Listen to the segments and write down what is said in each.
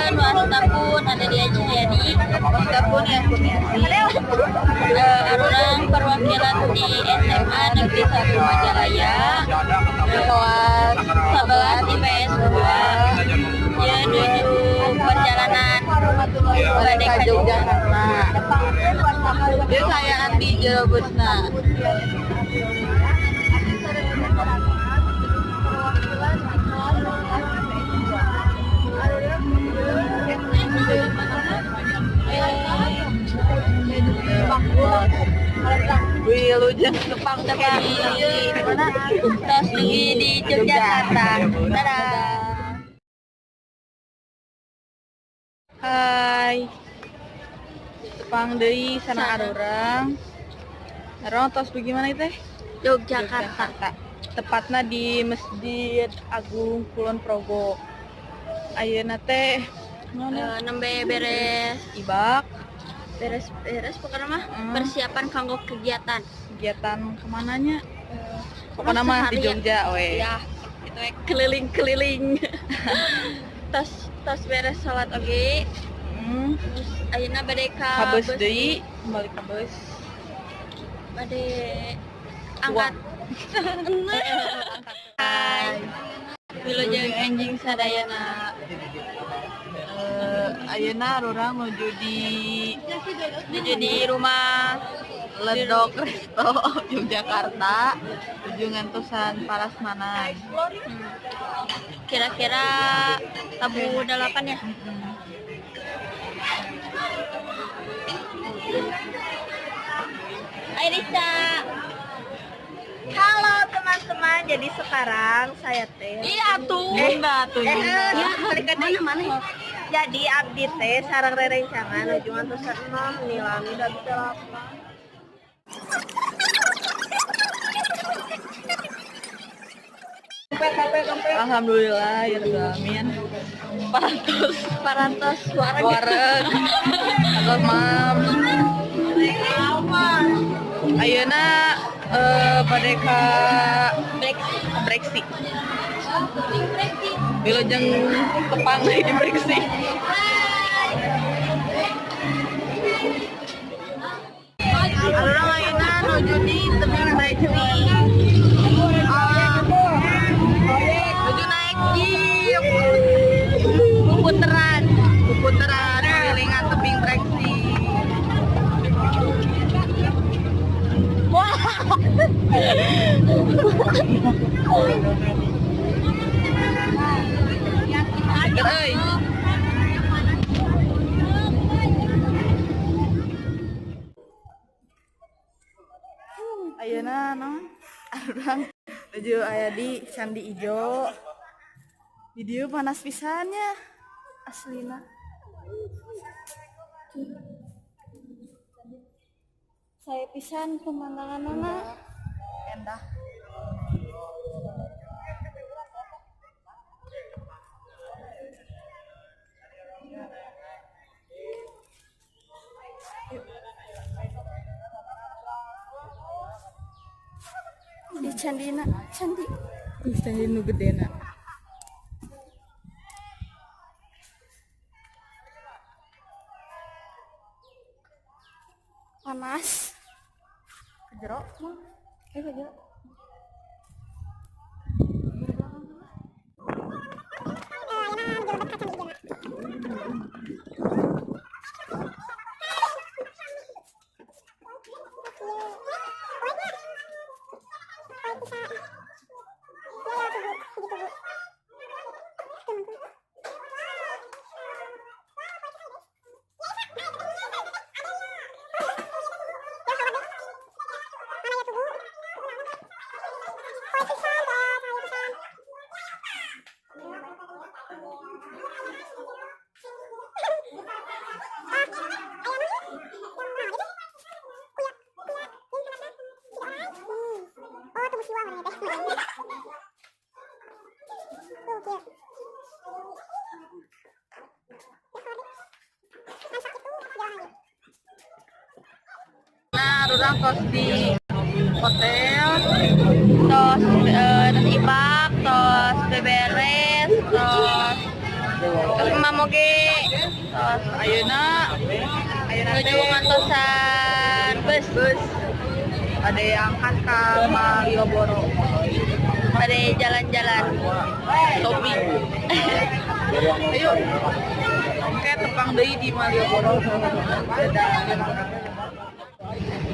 Tepangkeun, wasta pun ada di Cahyadi. Wasta pun ya Kurniasi. Arurang perwakilan di SMA Negeri 1 Majalaya. Kelas 11 IPS 2. Ya, nuju perjalanan bade ka Yogyakarta. Dia saya Andi jero busna. Wilujeng tepang tepang di mana? Tos dugi di Yogyakarta. Dadah. Hai. Tepang deui sareng arurang. Arurang tos dugi mana teh? Yogyakarta. Tepatna di Masjid Agung Kulon Progo. Ayeuna teh Nembe beres ibak beres-beres pokoknya mah persiapan kanggo kegiatan. Kegiatan kemananya? Pokoknya mah di seharian. Jogja we. Ya, itu we keliling-keliling. Tos tos beres salat oge. Terus ayeuna bade ka Ka bus deui, kembali ka bus. Bade angkat. Hai. Wilujeng enjing sadayana. Ayeuna urang nuju di rumah Ledok Resto Yogyakarta, nuju ngantosan parasmanan. Kira-kira tabuh 8 ya. Hai Risa. Halo teman-teman, jadi sekarang saya teh Iya tuh. Bunda tuh. Ya, Mana mana. Jadi abdi teh sareng rerencangan nuju ngantosan 6 nilami da abdi teh lapar. Alhamdulillah ya rabbil alamin. Parantos Parantos suara wareg. Atau mam. Ayeuna bade ka Breksi. Breksi. Wilujeng tepang deui di Breksi. Arurang ayeuna nuju di tebing Breksi. Nuju naik jeep. Puputeran. Puputeran kelilingan tebing Breksi. Seger euy. Ayeuna naon? Arurang nuju aya di Candi Ijo. Di dieu panas pisan nya. Aslina. Saya pisan pemandanganna. Endah. Di candina, candi. Ih, candi nu gedena. Panas. Ke jero mah. Ayo ke jero. Nah, urang tos di hotel. Tos tos ibak, tos beberes, tos Emam oge. Ayeuna ayeuna Nuju ngantosan bus. Bus. Ada yang angkat ke Malioboro. Pada jalan-jalan. Shopping. Ayo. Oke, tepang deui di Malioboro. Dadah.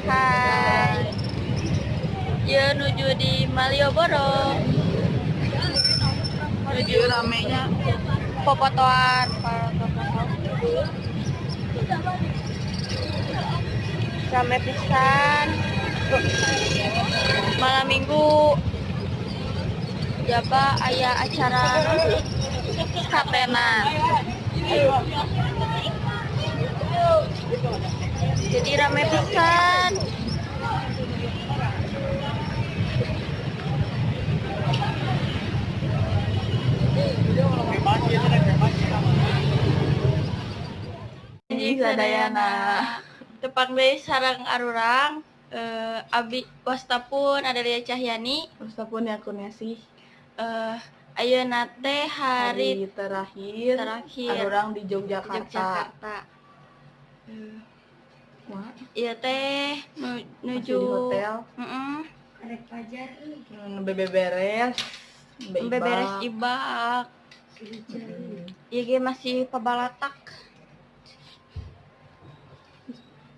Hai. Ya nuju di Malioboro. Nuju ramenya. Popotoan. Rame pisan. Malam Minggu Jaba aya acara satenan. Jadi rame pisan. Anjing sadayana. Tepang deui sareng arurang, abi wastapun Adelia Cahyani. Wastapun ya Kurniasih. Ayeuna teh hari Hari terakhir, terakhir arurang di Yogyakarta. Yogyakarta. Wah, Ieu teh nuju masih di hotel. Heeh. Beberes, Beberes ibak. Ieu ge masih pabalatak.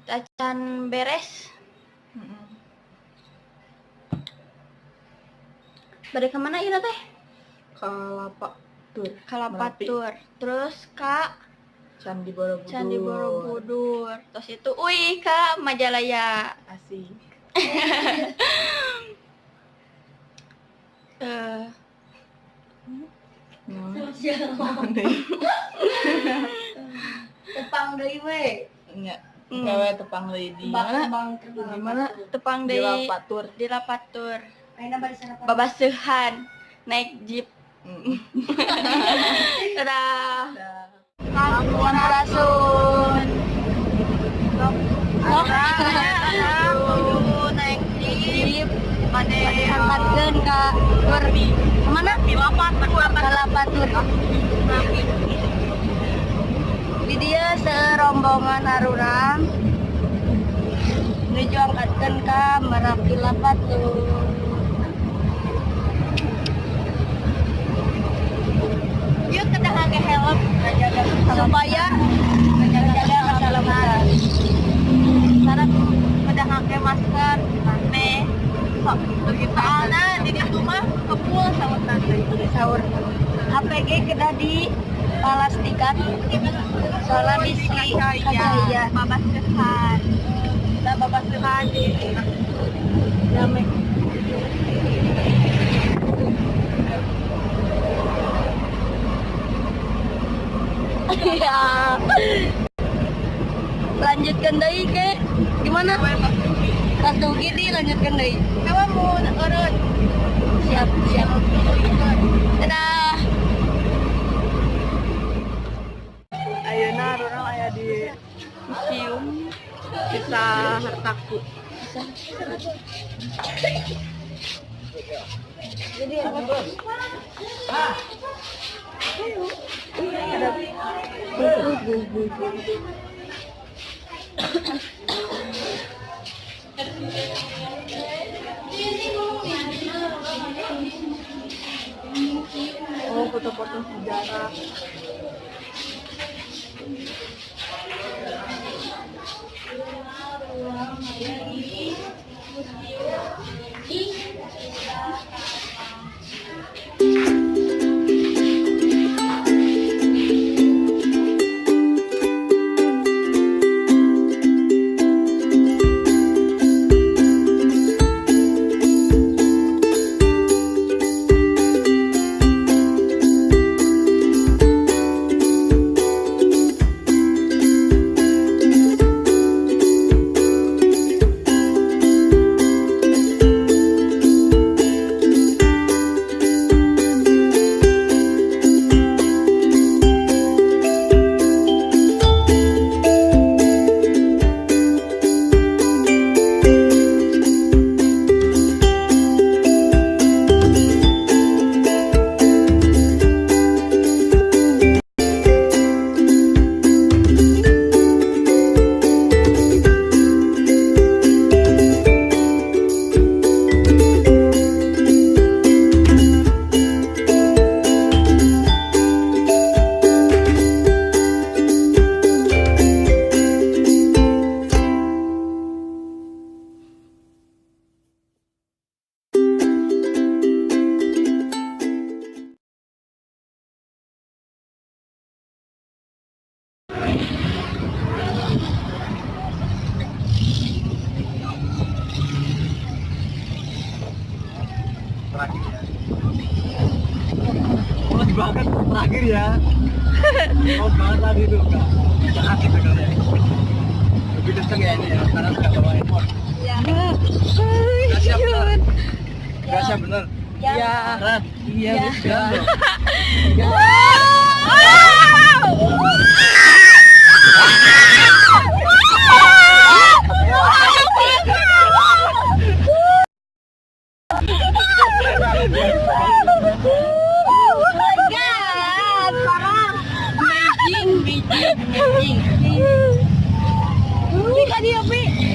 Acan beres. Bade ka mana ieu teh? Kalapa Tur. Kalapa Merapi. Tur. Terus ka Candi Borobudur. Candi Borobudur. Terus itu uih ka Majalaya. Asik. Tepang deui we. Nya. Gawe tepang deui di mana? Di mana? Tepang Di deui Lapatur. Di Lapatur. Ayeuna bari sarapan. Babaseuhan naik jeep. Dadah. Sampurasun. Naik jeep. Bade Angkatkeun ka tur. Kemana? Di Lapatur. Ka Lapatur. Di dieu serombongan arurang nuju angkatkeun ka Merapi Lapatur. Yuk kita pakai helm supaya menjaga keselamatan. Sekarang udah pakai masker, meh. Soalnya di situ mah kepul sama tante. Sahur. APG kedah di palastikan soalnya bisi kacaya. Babaseuhan. Kita babaseuhan di Rame. Ya. Lanjutkan deui ke gimana? Tas dugi di lanjutkan deui. Kamu mau urut. Siap, siap. Dadah. Ayeuna arurang aya di Museum Kisah Hartaku. Jadi apa? Oh, foto-foto sejarah. Terakhir ya. Oh, lagi banget terakhir ya. Oh, banget tadi itu enggak. Enggak asik sebenarnya. Lebih kenceng ya ini ya, karena sudah bawa handphone. Iya. Enggak siap bener. Enggak siap bener. Ya. Beneran. Iya, Beneran loh. Amazing, amazing, amazing. Pi ka dieu, Pi.